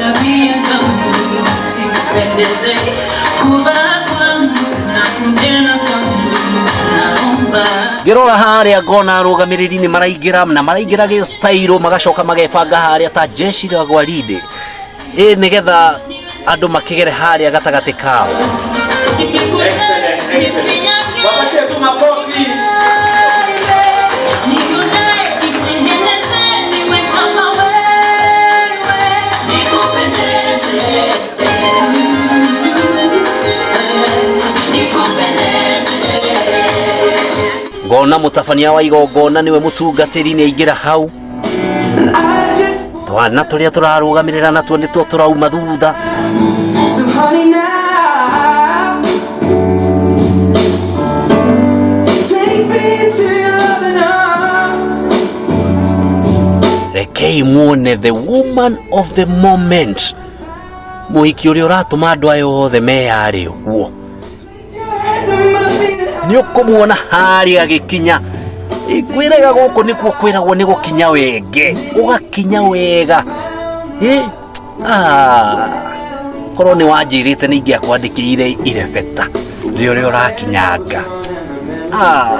Tabia zangu zikupendeze, kuvaa kwangu na kunena kwangu, naomba Ngĩrora harĩa ngona arũgamĩrĩri nĩ maraingĩra na maraingĩra gĩ-style, magacoka magebanga harĩa ta jeshi la gwaride, ĩ nĩgetha andũ makĩgere harĩa gatagatĩ kao. Excellent, excellent. Wapatie tu makofi. Nigunae, nitengeneze, niwe kama wewe, nikupendeze, nikupendeze. Ngona mũtabania wa igongona nĩwe mũtungatĩri nĩ aingĩra hau. Twana tũrĩa tũrarũgamĩrĩra natuo nĩtuo tũrauma thutha. So honey now, take me to your loving arms. Rekei muone the woman of the moment, mũhiki ũrĩa ũratũma andũ aya othe meyare ũguo. Nĩ ũkũmuona harĩa agĩkinya. Kwĩrega gũkũ nĩkuo kwĩragwo nĩ gũkinya wenge, ũgakinya wega. Ĩ, ah, korwo nĩ wanjĩrĩte nĩ ingĩakwandĩkĩire irebeta rĩ ũrĩa ũrakinyanga. Ah,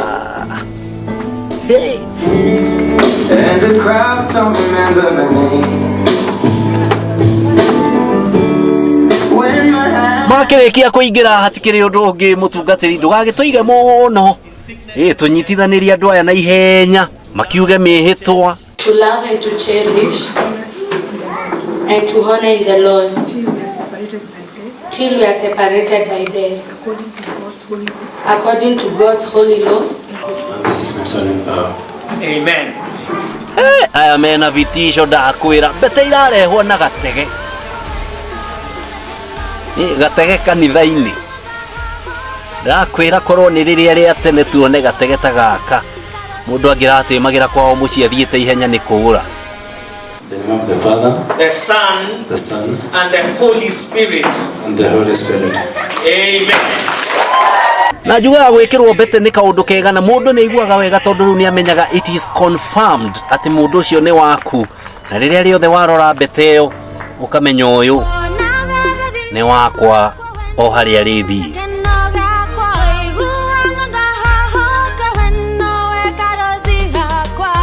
hey. And the crowds don't remember my name. When my hand Makĩrĩkia kũingĩra hatikĩrĩ ũndũ ũngĩ, mũtungatĩri ndũgagĩtũige mũno. Ĩ, tũnyitithanĩrie andũ aya na ihenya makiuge mĩhĩtwa. To love and to cherish and to honor in the Lord till we are separated by death, till we are separated by death, according to God's holy law. According to God's holy law. And this is my solemn vow. Amen. Eh, aya mena vitisho, ndakwĩra mbete irarehwo na gatege. Ĩ, gatege kanitha-inĩ, ndakwĩra korwo nĩ rĩrĩa rĩa tene tuone gatege ta gaka, mũndũ angĩratĩmagĩra kwao mũciĩ athiĩte ihenya nĩ kũũra. In the name of the Father, The Son, the Son, and the Holy Spirit. And the Holy Spirit. Amen. Na njugaga gwĩkĩrwo mbete nĩ kaũndũ kega na mũndũ nĩ aiguaga wega tondũ rĩu nĩ amenyaga it is confirmed atĩ mũndũ ũcio nĩ waku, na rĩrĩa rĩothe warora mbete ĩyo ũkamenya ũyũ nĩ wakwa o harĩa rĩthiĩ. Gĩkeno gĩakwa iguaga ngahahoka we nowe karosi gakwa,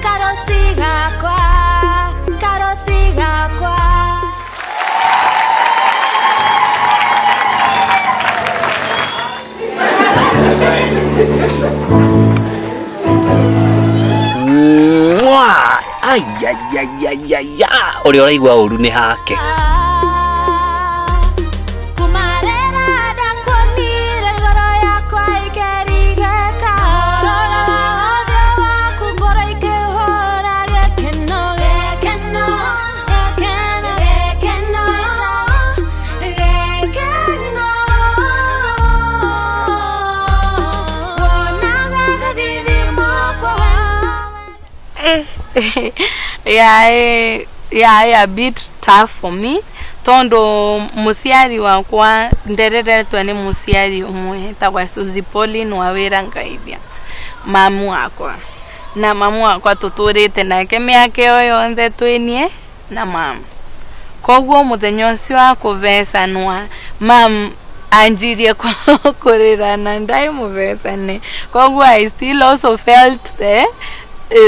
karosi gakwa, karosi gakwa. Mwah! Ai, ai, ai, ai, ai, ai. Ũrĩa ũraigua ũru nĩ hake. Kumarera ndakuonire ngoro yakwa ikĩrigĩka, rora ũthiũ waku ngoro ikĩhũra gĩkeno, gĩkeno, gĩkeno, gĩkeno, gĩkeno, wonaga gĩthithimo kwa Yeah, a bit tough for me tondu muciari wakwa ndereretwe ni muciari umwe etagwa Suzy Pauline wa wira ngaithia mamu wakwa, na mamu wakwa tuturite nake miaka ĩyo yonthe twinie na mamu. Koguo muthenya ũcio wa kũvecanwa mam anjirie kũrĩra na ndaimũvecane. Koguo I still also felt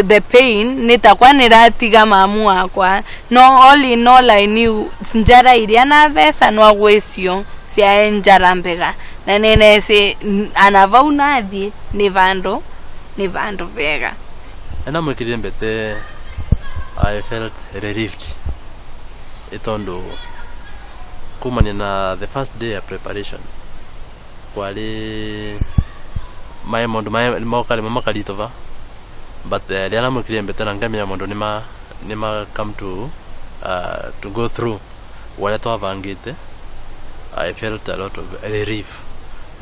the pain nĩ takwa nĩratiga mamu wakwa. No all in all, I knew njara iria navecanwa gwĩcio ciaĩ njara mbega na nĩneci ana vau nathiĩ nĩ vandu vega. Enamwĩkĩrire mbete, I felt relieved ĩ tondu kumania na the first day ya preparation kwari mae maundu mae moka rimwe makaritũva, but rĩrĩa namwĩkĩrire mbete na ngamenya maundu nĩma come to go through ũrĩa twabangĩte, I felt a lot of relief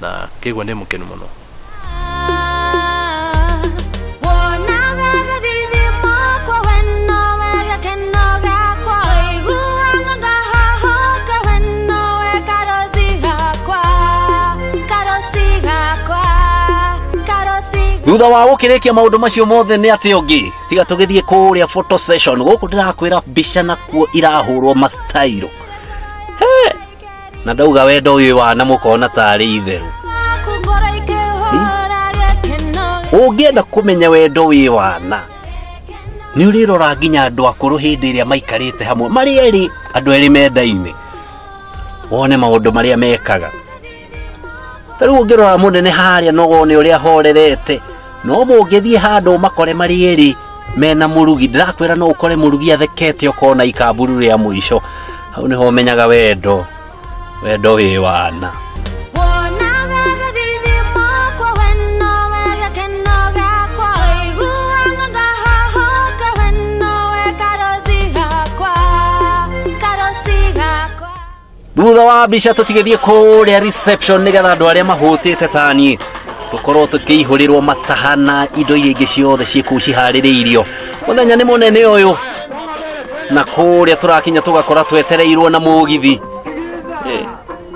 na kĩgua nĩ mũkenu mũno. Wonaga gĩthithimo kwa we nowe gĩkeno gĩakwa iguaga ngahahoka we nowe karosi gakwa, karosi gakwa, karosi. Thutha Thutha wa gũkĩrĩkia maũndũ macio mothe nĩ atĩ ũngĩ tiga tũgĩthiĩ kũrĩa photo session. Gũkũ ndĩrakwĩra mbica nakuo irahũrwo mastairo. He! Na ndauga wendo ũyũ wana mũkona tarĩ itherũ. Ũngĩenda kũmenya wendo wĩ wana nĩ ũrĩrora nginya andũ akũrũ hĩndĩ ĩrĩa maikarĩte hamwe marĩ erĩ, andũ erĩ mendaine, wone maũndũ marĩa mekaga. Ta rĩu ũngĩrora mũnene harĩa no wone ũrĩa ahorerete, no mũngĩthiĩ handũ makore marĩ erĩ mena mũrugi, ndĩrakwĩra no ũkore mũrugi athekete ũkona ikamburu rĩa mũico. Hau nĩho ũmenyaga wendo, wendo wĩ wana. Thutha wa mbica tũtigĩthiĩ kũrĩa reception nĩgetha andũ arĩa mahũtĩte ta niĩ tũkorwo tũkĩihũrĩrwo mataha na indo iria ingĩ ciothe ciĩ kũu ciharĩrĩirio. Mũthenya nĩ mũnene ũyũ, na kũrĩa tũrakinya tũgakora twetereirwo na mũgithi.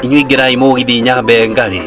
Inyuĩ ingĩrai mũgithi nyambe ngarĩ.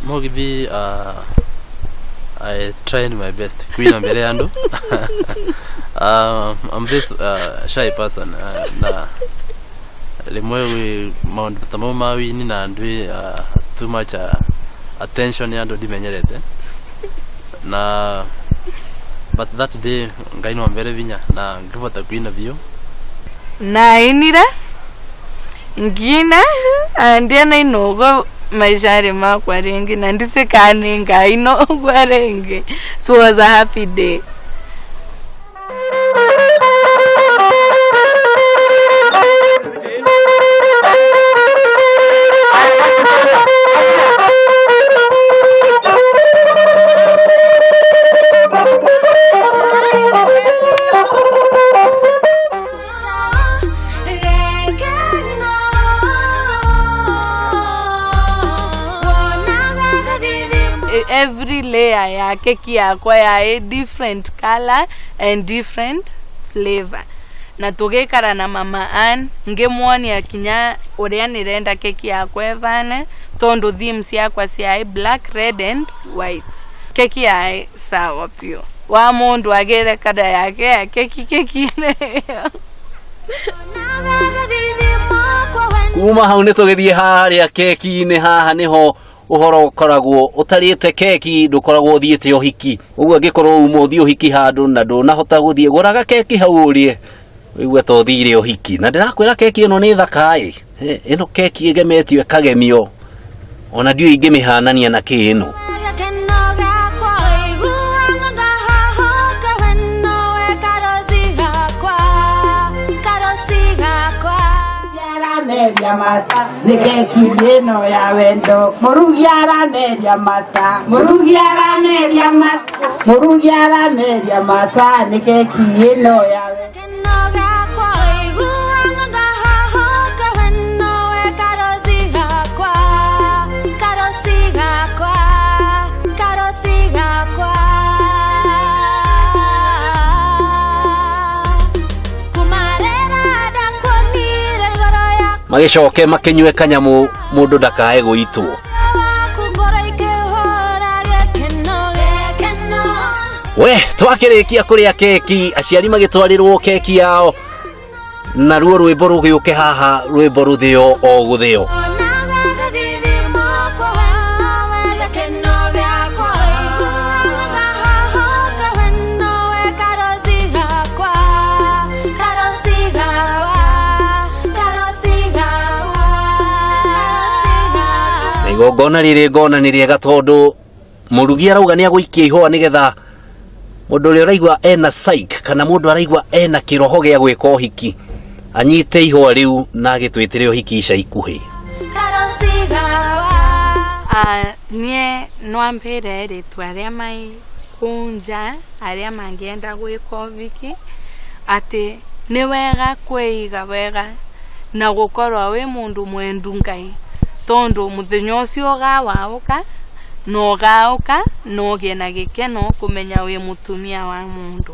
Mugithi, I tried my best kuina mbere ya andu. I'm this shy person, na rimwe maundu ta mau ma wini na andu too much attention ya andu ndimenyerete na but that day Ngai no mbere vinya na ngivota kuina biũ. Nainire ngina andia nainogo maishari makwa ringi na ndisikani Ngai nogwa ringi. So it was a happy day. Every layer ya keki yakwa ya different color and different flavor. Na tugikara na Mama Ann ngimwonia kinya uria nirenda keki yakwa evane tondu themes yakwa ciai black, red and white. Keki yai sawa pio wa mundu agere kada yake ya keki keki. Kuma hau nĩ tũgĩthiĩ harĩa keki-inĩ. Haha nĩho ũhoro ũkoragwo ũtarĩte keki ndũkoragwo ũthiĩte ũhiki. Ũguo angĩkorwo uma ũthiĩ ũhiki handũ na ndũnahota gũthiĩ, gũraga keki hau ũrĩe ũigue ta ũthire ũhiki. Na ndĩrakwĩra keki ĩno nĩ thaka ĩ. Ĩno keki ĩgemetio ĩkagemio, ona ndiũĩ ingĩmĩhanania na kĩ ĩno. Mata nĩ keki ĩno ya wendo, mũrugi arameria mata, mũrugi arameria mata, mũrugi arameria mata, nĩ keki ĩno ya wendo. Magĩcoke makĩnyue kanyamũ mũndũ ndakae gũitwo. We twakĩrĩkia kũrĩa keki, aciari magĩtwarĩrwo keki yao, naruo rwĩmbo rũgĩũke haha, rwĩmbo rũthĩo o gũthĩo. Na igongona rĩrĩ ngona nĩ rĩega tondũ mũrugi arauga nĩ agũikia ihũa nĩgetha mũndũ ũrĩa ũraigua ena psych kana mũndũ araigua ena kĩroho gĩa gwĩka ũhiki anyite ihũa rĩu na agĩtwĩtĩre ũhiki ica ikuhĩ. Nie nwambire rĩtwa arĩa mai kunja arĩa mangĩenda gwĩka ũhiki atĩ nĩ wega kwĩiga wega na gũkorwo wĩ mũndũ mwendu Ngai tondũ mũthenya ũcio ũgawaũka na ũgaũka na ũgĩe na gĩkeno kũmenya wĩ mũtumia wa mũndũ.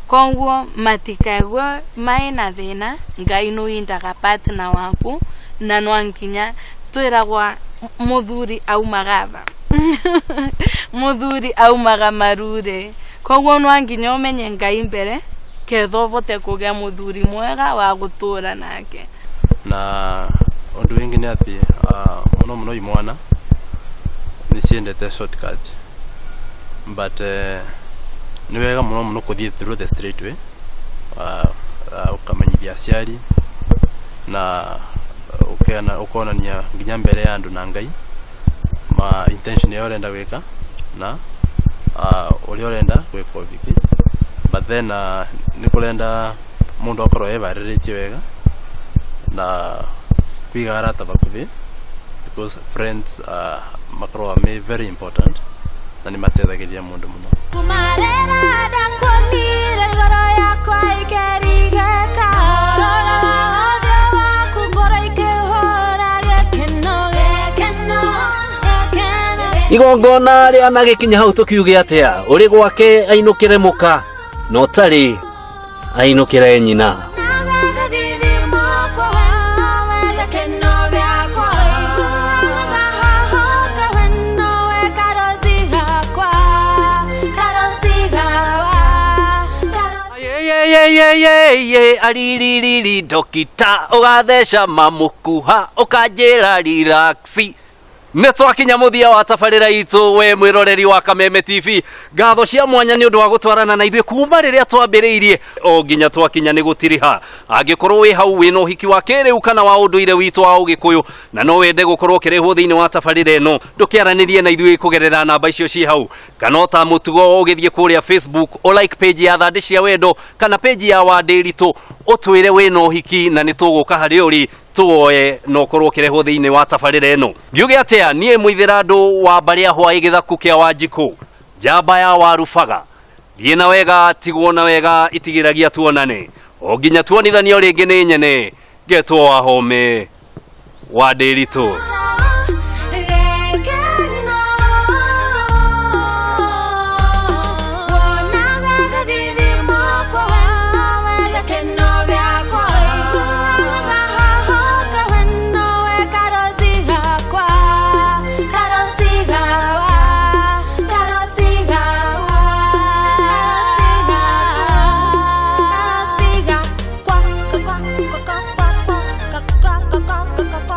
Koguo matikaigue mai na thĩna, Ngai nĩũindaga partner waku na no nginya twĩragwa mũthuri aumaga tha mũthuri aumaga marure, koguo no nginya ũmenye Ngai mbere ketha ũvote kũgĩa mũthuri mwega wa gũtũra nake. Na ũndũ wĩngĩ nĩ atĩ mũno mũno imwana nĩ ciendete shortcut, but nĩ wega mũno mũno kũthiĩ through the straight way, ũkamenyithia aciari na ũkonania nginya mbere ya andũ na Ngai ma intention ĩrĩa ũrenda gwĩka na ũrĩa ũrenda gwĩka ũhiki. But then nĩ kũrenda mũndũ akorwo ebarĩrĩtie wega na kwiga arata bakuthi, because friends makoragwo me very important na nĩ mateithagĩrĩria mũndũ mũno. Kumarera ndakuonire ngoro yakwa ĩkĩrigĩka, rora ũthiũ waku ngoro ikĩhũra gĩkeno gĩkeno gĩkeno. Igongona rĩa na gĩkinya hau tũkiuge atĩa, ũrĩ gwake ainũkĩre mũka na ũtarĩ ainũkĩre nyina. Ye aririri dokita ũgatheca mamũkuha ũkanjĩra relaxi. Nĩ twakinya mũthia wa tabarĩra itũ, we mwĩroreri wa Kameme TV. Ngatho cia mwanya nĩ ũndũ wa gũtwarana na ithuĩ kuma rĩrĩa twambĩrĩirie o nginya twakinya nĩ gũtiriha. Angĩkorwo wĩ hau wĩna ũhiki wa kĩrĩu kana wa ũndũire witũ wa ũgĩkũyũ na no wende gũkorwo ũkĩrehwo thĩinĩ wa tabarĩra ĩno, ndũkĩaranĩrie na ithuĩ kũgerera namba icio ci hau, kana o ta mũtugo ũgĩthiĩ kũrĩa Facebook o like page ya Thandĩ cia Wendo kana page ya Wandĩritũ, ũtwĩre wĩna ũhiki na nĩ tũgũka harĩa ũrĩ tuoe na ũkorwo ũkĩrehwo thĩinĩ wa tabarĩra ĩno. Ngiuge atĩa, niĩ mũithĩrandũ wa mbarĩ ya hwaĩ gĩthaku kĩa Wanjikũ, njamba ya Warubaga, thiĩ na wega tigwo na wega itigĩragia tuonane o nginya tuonithanio rĩngĩ nĩ nyene ngetwo Wahome wa Ndĩritũ. Kwa kwa kwa kwa kwa kwa kwa kwa.